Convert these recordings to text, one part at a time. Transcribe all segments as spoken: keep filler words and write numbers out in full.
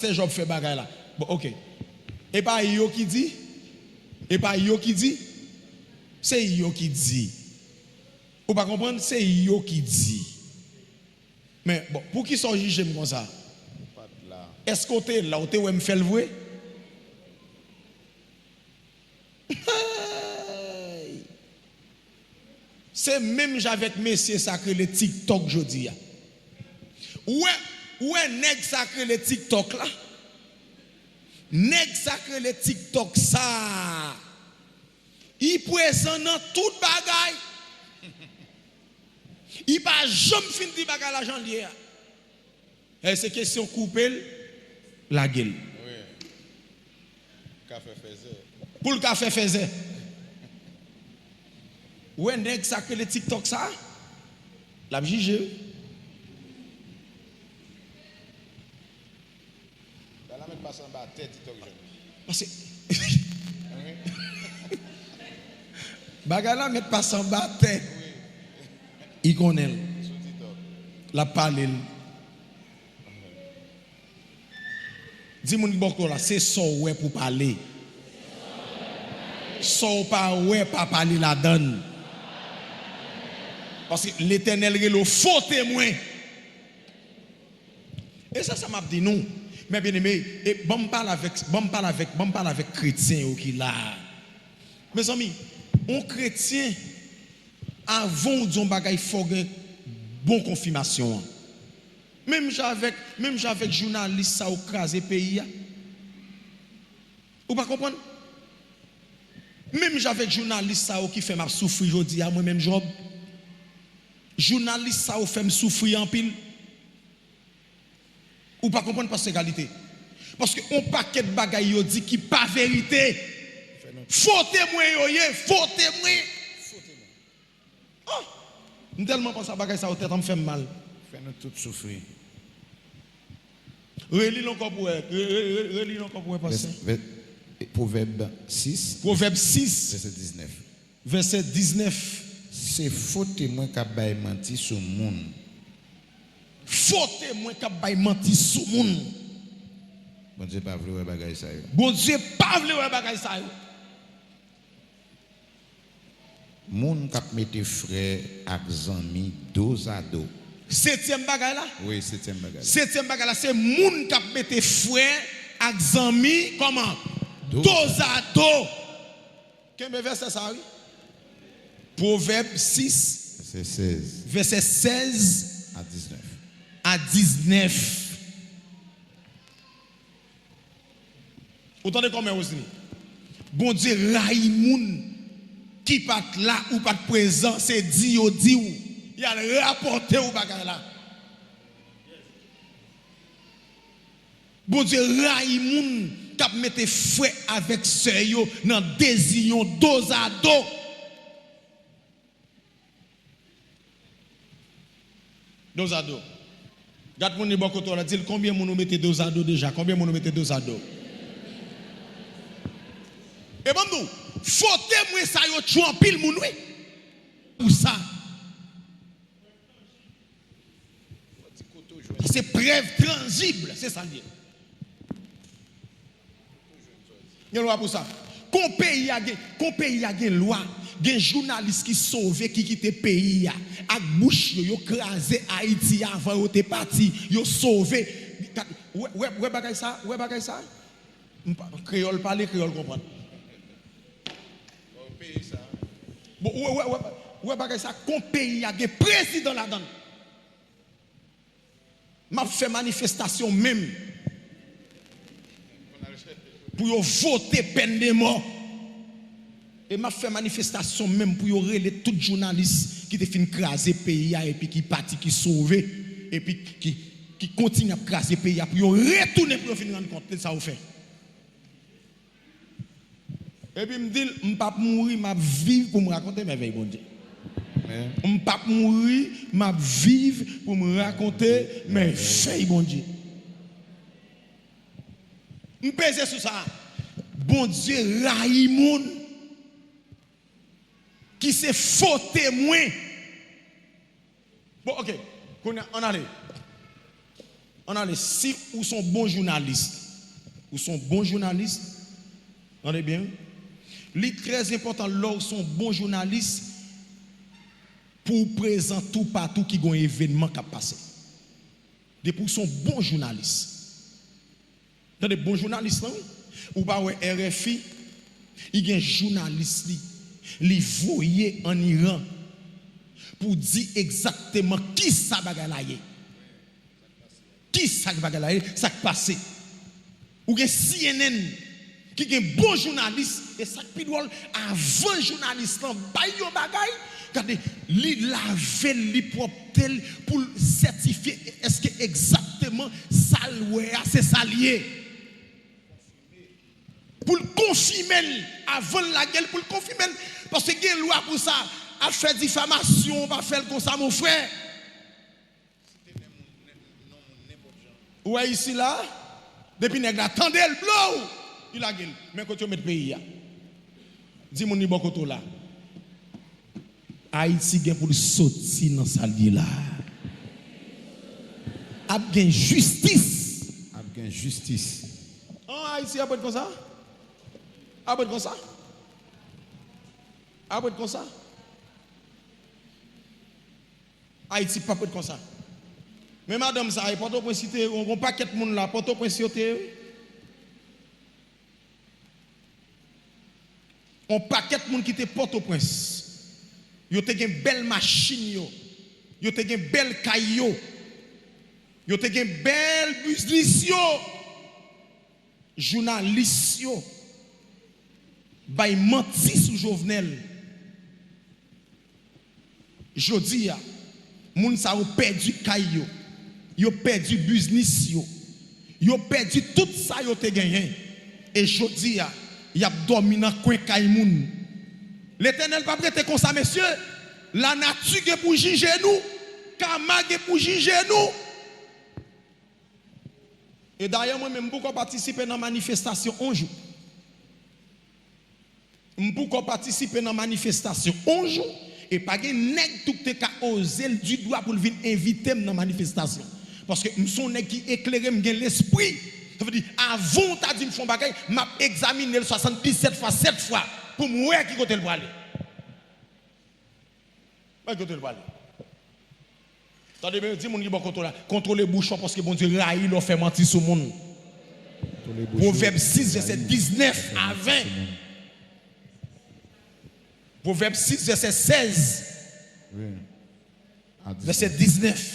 Pastè Jòb fè bagay la. Bon, oke. E pa yo ki di? E pa yo ki di? Se yo ki di. Ou pa konprann? Se yo ki di. Men, bon, poukisa w jije m konsa? Èske w te la, w te wè m fè l vre? Hey! Se menm jan avèk mesye sa k rele TikTok jodi a. Ou wè, ou wè nèg sa k rele TikTok la? Nèg sa k rele TikTok sa a, li prezan nan tout bagay. Li pa janm fin di bagay la jan l ye a. E se kesyon koupe l, lage l. Wi. Ka fè fèzè. Pou l ka fè fèzè. Ou wè nèg sa k rele TikTok sa? L ap jije wi. Bagay la mèt pase anba tè TikTok jodi. Pase. Bagay la mèt pase anba tè. Wi. Li konnen l. Sou TikTok. L ap pale l. Di moun ki bò kote w la, se sa w wè pou pale. Sa w pa wè, pa pale ladan l. Paske Letènèl rele w, fo temwen. E se sa m ap di nou, mè byeneme, e ban m pale avèk, ban m pale avèk, ban m pale avèk kretyen yo ki la a. Mezanmi, yon kretyen, avan w di yon bagay, fò w gen bon konfimasyon an. Menm jan avèk, menm jan avèk jounalis sa yo k kraze peyi a. Ou pa konprann? Menm jan avèk jounalis sa yo ki fè m ap soufri jodi a, mwen menm Jòb. Jounalis sa yo fè m soufri anpil. Ou pa konprann, pastè Kalite. Paske yon pakèt bagay yo di ki pa verite. Fo temwen yo ye, fo temwen. Oh! M tèlman panse a bagay sa yo, tèt an fè m mal. Fè nou tout soufri. Reli l ankò pou wè, re- re- re- reli l ankò pou wè, pastè. Vès- vès- Pwovèb sis. Pwovèb sis. Vèsè diznèf. Vèsè diznèf. Se fo temwen k ap bay manti sou moun. Fo temwen k ap bay manti sou moun. Bondye pa vle wè bagay sa yo. Bondye pa vle wè bagay sa yo. Moun k ap mete frè ak zanmi dozado. Setyèm bagay la? Wi, setyèm bagay la. Setyèm bagay la, se moun k ap mete frè ak zanmi, kòman? Dozado. Kenbe vèsè sa a, wi. Pwovèb sis, vèsè sèz, vèsè sèz a diznèf. A diznèf. Ou tande kòman, Rosny? Bondye rayi moun ki pa t la ou pa t prezan, se di yo di w, y al rapòte w bagay la. Bondye rayi moun k ap mete frè avèk sè yo nan deziyon dozado. Dozado. Gad moun li bò kote w la, di l, konbyen moun ou mete dozado deja? Konbyen moun ou mete dozado? E ban m di w, fo temwen sa yo tchwe anpil moun, wi. Pou sa. Se prèv tanjib, se sa l ye. Gen lwa pou sa. Kon peyi a gen, kon peyi a gen lwa, gen jounalis ki sove, ki kite peyi a. Ak bouch yo, yo kraze Ayiti avan yo te pati, yo sove. Wè, wè, wè bagay sa, wè bagay sa. M pa- Kreyòl pale, kreyòl konprann. Bon, wè, wè, wè, wè bagay sa, kon peyi a gen prezidan ladan l. M ap fè manifestasyon menm pou yo vote pèn de mò. E m ap fè manifestasyon menm pou yo rele tout jounalis ki te fin kraze peyi a epi ki pati, ki sove, epi ki, ki kontinye ap kraze peyi a, pou yo retounen pou yo vin rann kont de sa yo fè. Epi m di l, m p ap mouri, m ap viv pou m rakonte mèvèy Bondye. M p ap mouri, m ap viv pou m rakonte mèvèy Bondye. M peze sou sa. Bondye rayi moun ki se fo temwen. Bon, oke. Kounye a, ann ale. Ann ale, si ou se yon bon jounalis, ou se yon bon jounalis, tande byen, wi. Li trè enpòtan lè w se yon bon jounalis pou w prezan toupatou ki gen yon evènman k ap pase. Depi w se yon bon jounalis. Tande, bon jounalis lan, wi. Ou pa wè R F I, li gen jounalis li, li voye ann Iran pou di egzakteman kisa bagay la ye. Kisa k bagay la ye, sa k pase. Ou gen C N N ki gen bon jounalis, e sa k pi dwòl, avan jounalis lan bay yon bagay, gade, li lave l, li pwòpte l pou l sètifye èske egzakteman sa l wè a, se sa l ye. Pou l konfime l, avan l lage l, pou l konfime l, paske gen lwa pou sa, ap fè difamasyon, pa fè l konsa, mon frè. Ou wè isi la, depi nèg la tande l, blow, li lage l. Men kote yo met peyi a. Di moun li bò kote w la. Ayiti gen pou l soti nan sa l ye la. Ap gen jistis. Ap gen jistis. An Ayiti ap ret konsa? Ap ret konsa? Ap ret konsa? Ayiti p ap ret konsa. Men madanm sa, e Pòtoprens li te ye, yon pakèt moun la, Pòtoprens yo te ye, wi. Yon pakèt moun ki te Pòtoprens, yo te gen bèl machin yo, yo te gen bèl kay yo, yo te gen bèl biznis yo. Jounalis yo bay manti sou Jovenel. Jodi a, moun sa yo pèdi kay yo, yo pèdi biznis yo, yo pèdi tout sa yo te genyen. E jodi a, y ap dòmi nan kwen kay moun. Letènèl p ap rete konsa, mesye. Lanati gen pou jije nou. Kama gen pou jije nou. E dayè, mwen menm, m poko patisipe nan manifestasyon yon jou. M poko patisipe nan manifestasyon yon jou, e pa gen nèg tou k te ka oze l di dwa pou l vin envite m nan manifestasyon. Paske m se yon nèg ki eklere, m gen lespri. Sa vle di, avan w ta di m fè yon bagay, m ap egzamine l swasanndisèt fwa, sèt fwa, pou m wè ki kote l prale. Wè kote l prale. Tande byen, di moun ki bò kote w la, kontwole bouch ou, paske Bondye rayi lè w fè manti sou moun. Kontwole bouch ou. Pwovèb sis, vèsè diznèf a ven. Pwovèb sis, vèsè sèz. Wi. A diznèf. Vèsè diznèf.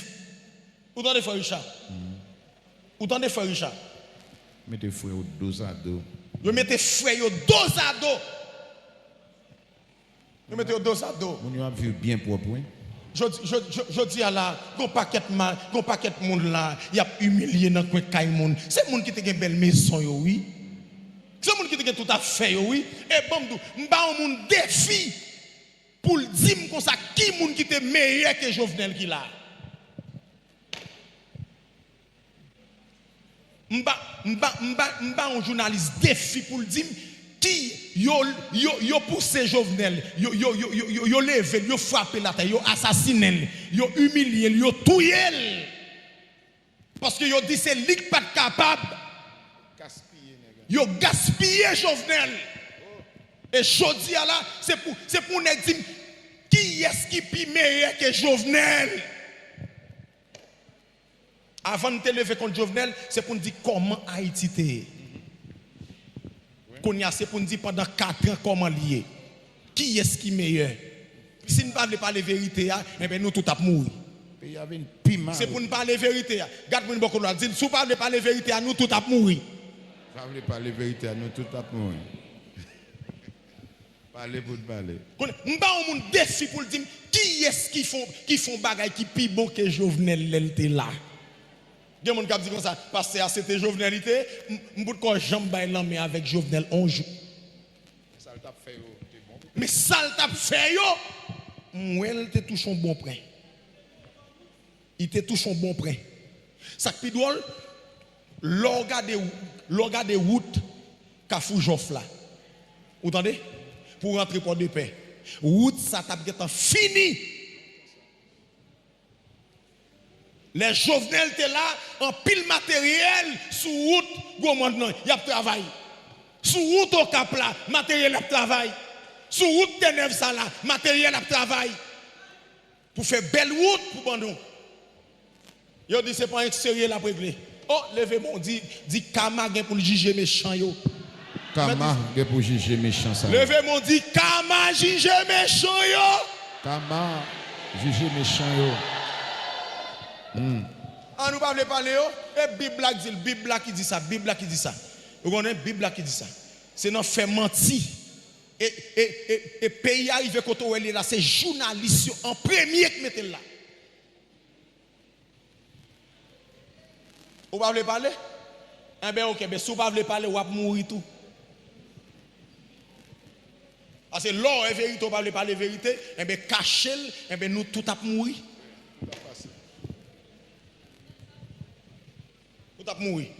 Ou tande, frè Richard? Ou tande, frè Richard? Mete frè yo dozado. Yo mete frè yo dozado. Yo mete yo dozado. Moun yo ap viv byen pwòp, wi. Jodi, jodi, jodi a la, gon pakèt ma-, gon pakèt moun la, y ap imilye nan kwen kay moun. Se moun ki te gen bèl mezon yo, wi. Se moun ki te gen tout afè yo, wi. E ban m di w, m ba yon moun defi pou l di m konsa ki moun ki te meyè ke Jovenel ki la. M ba, m ba, m ba, m ba yon jounalis defi pou l di m ki yo, yo, yo pouse Jovenel, yo, yo, yo, yo, yo, yo leve l, yo frape l atè, yo asasinen l, yo imilye l, yo touye l. Paske yo di se li k pa t kapab. Yo gaspiye Jovenel. E jodi a la, se pou, se pou nèg di m kiyès ki pi meyè ke Jovenel. Avan n te leve kont Jovenel, se pou n di kòman Ayiti te ye. Kounye a, se pou n di pandan kat an kòman l ye. Kiyès ki meyè? Si n pa vle pale verite a, enben, nou tout ap mouri. Peyi a vin pi mal. Se pou n pale verite a. Gad moun bò kote w la, di l, si w pa vle pale verite a, nou tout ap mouri. Pa vle pale verite a, nou tout ap mouri. Pale pou n pale. Konnen, m ba yon moun defi pou l di m kiyès ki fè, ki fè yon bagay ki pi bon ke Jovenel lè l te la. Gen moun k ap di konsa, pastè a se te Jovenel li te ye, m, m potkò janm bay lanmen avèk Jovenel yon jou. Men sa l t ap fè yo te bon. Men sa l t ap fè yo, m wè l te touche yon bon pwen. Li te touche yon bon pwen. Sa k pi dwòl, lè w gade, lè w gade wout Kafou Jòf la, ou tande? Pou w rantre Pòdepè, wout sa t ap gentan fini. Lè Jovenel te la, anpil materyèl sou wout Gwomòn nan, y ap travay. Sou wout Okap la, materyèl ap travay. Sou wout Tènèv sa la, materyèl ap travay. Pou fè bèl wout pou ban nou. Yo di se pa yon serye l ap regle. O, leve men w, di, di kama gen pou l jije mechan yo. Kama gen pou jije mechan sa yo. Leve men w, di kama jije mechan yo. Kama jije mechan yo. Hmm. An nou pa vle pale yo, e Bib la ki di l, Bib la ki di sa, Bib la ki di sa. Ou konnen Bib la ki di sa. Se nan fè manti. E, e, e, e peyi a rive kote w wè l ye la, se jounalis yo an premye k mete l la. Ou pa vle pale? Enben, oke, ben, si w pa vle pale, w ap mouri tou. Paske lè w wè verite, w pa vle pale verite, enben, kache l, enben, nou tout ap mouri. Nou t ap mouri.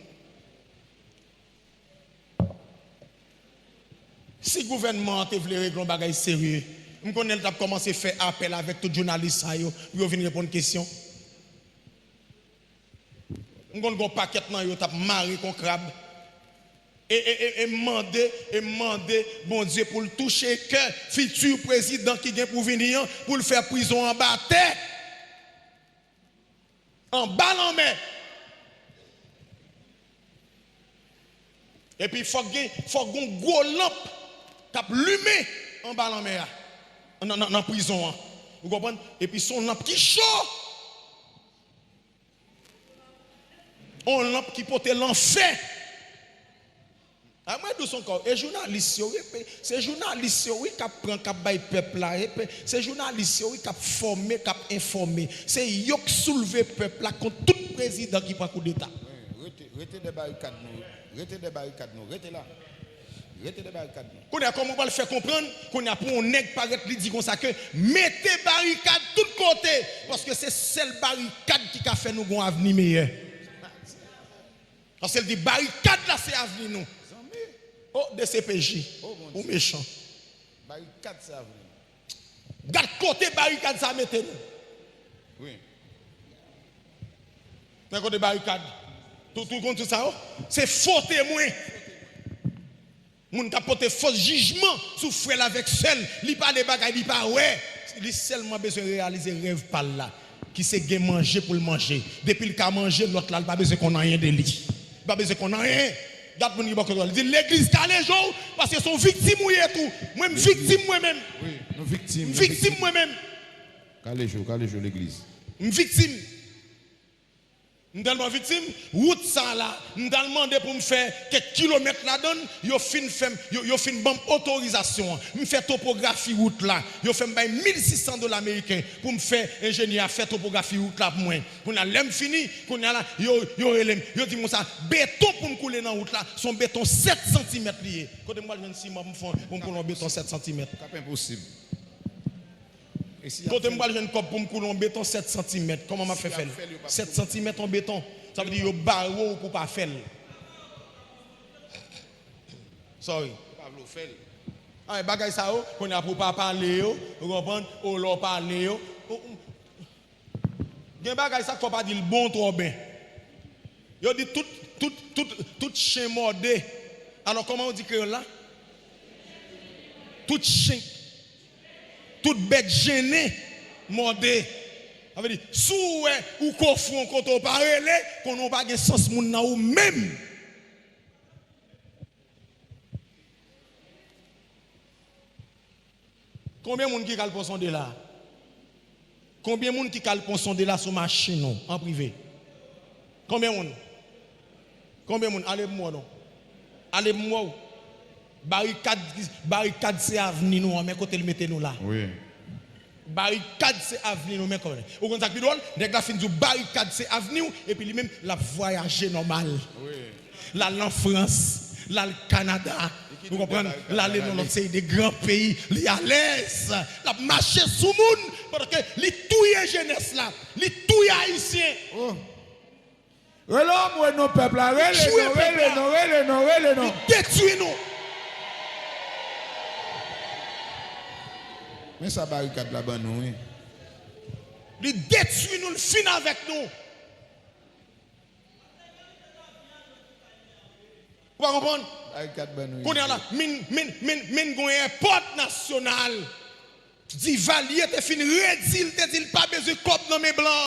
Si gouvènman an te vle regle yon bagay serye, m konnen l t ap kòmanse fè apèl avèk tout jounalis sa yo pou yo vin reponn kesyon. M konn gen yon pakèt nan yo t ap mare kon krab. E, e, e, e m mande, e m mande Bondye pou l touche kè fiti prezidan ki gen pou vini an, pou l fè prizon anba tè. Anba lanmè. Epi fòk gen, fòk gen gwo lanp k ap limen anba lanmè a, nan, nan, nan prizon an. Ou konprann? Epi se yon lanp ki cho. Yon lanp ki pote lanfè. A mwen dous ankò, e jounalis yo, wi, pe-, se jounalis yo, wi, k ap pran, k ap bay pèp la, e pe-, se jounalis yo, wi, k ap fòme, k ap enfòme. Se yo k soulve pèp la kont tout prezidan ki pran koudeta. Wi, rete, rete dè barikad nou, rete dè barikad nou, rete la. Rete dè barikad nou. Kounye a, kòman w pral fè konprann, kounye a, pou yon nèg parèt, li di konsa ke mete barikad tout kote, paske se sèl barikad ki ka fè nou gon avni meyè. Paske l di barikad la se avni nou. Zanmi. O, D C P J, o, Bondye, ou mechan. Barikad se avni nou. Gad kote barikad sa mete nou. Wi. Men kote barikad. Tout, tout konn tout sa, o. Se fo temwen. Moun k ap pote fo jijman sou frè l avèk sè l, li pale bagay li pa wè, li sèlman bezwen reyalize rèv pa l la, ki se gen manje pou l manje. Depi l ka manje, lòt la, li pa bezwen konn anyen de li. Li pa bezwen konn anyen. Gad moun ki bò kote w, li di, legliz kale je w, paske se yon viktim ou ye tou. Mwen, m viktim mwen menm. Wi, nou viktim, m viktim mwen menm. Kale je w, kale je w, legliz. M viktim. M tèlman viktim, wout sa la, m t al mande pou m fè kèk kilomèt ladan l, yo fin fè m, yo, yo fin ban m otorizasyon an. M fè topografi wout la, yo fè m bay mil sis san dola ameriken pou m fè enjenyè a fè topografi wout la pou mwen. Kounye a, lè m fini, kounye a la, yo, yo rele m, yo di m konsa, beton pou m koule nan wout la, se yon beton sèt santimèt li ye. Kote m pral jwenn siman pou m fè, pou m koule yon beton sèt santimèt? K ap enposib. Kote m pral jwenn kòb pou m koule yon beton sèt santimèt? Kòman m ap fè fè l? Sèt santimèt yon beton. Sa vle di yo bare w pou w pa fè l. Sorry. Yo pa vle w fè l. A, bagay sa yo, kounye a pou w pa pale yo, ou konprann? O lè w pale yo. Gen bagay sa k fè w pa di l bon twò ben. Yo di tout, tout, tout, tout chen mòde. Alò, kòman yo di kreyòl la? Tout chen, tout bèt jennen mòde. Sa vle di, si w wè ou kofron kote w pa rele, konnen w pa gen sans moun nan ou menm. Konbyen moun ki kal pran sonde la? Konbyen moun ki kal pran sonde la sou machin ou, an prive? Konbyen moun? Konbyen moun? Ale pou m wè non. Ale pou m wè w. Barikad, barikad se avni nou an, men kote l mete nou la. Wi. Barikad se avni nou, men kòmè. Ou konn sa k pi dwòl? Nèg la fin di w barikad se avni w, epi li menm, l ap vwayaje nòmal. Wi. L al nan Frans, l al Kanada, ou konprann? L ale nan lòt seri de gran peyi, li alèz. L ap mache sou moun, pandan ke li touye jenès la, li touye Ayisyen. Oh. Rele anmwe non pèp la, rele non, rele non, rele non, rele non. Li detwi nou. Men sa barikad la ban nou, wi. Li detwi nou, li fin avèk nou. Pa konprann? Kounye a la, min, min, min, min gon èpòt nasyonal. Divalye te fin redi l, te di l pa bezwen kòb nan men blan.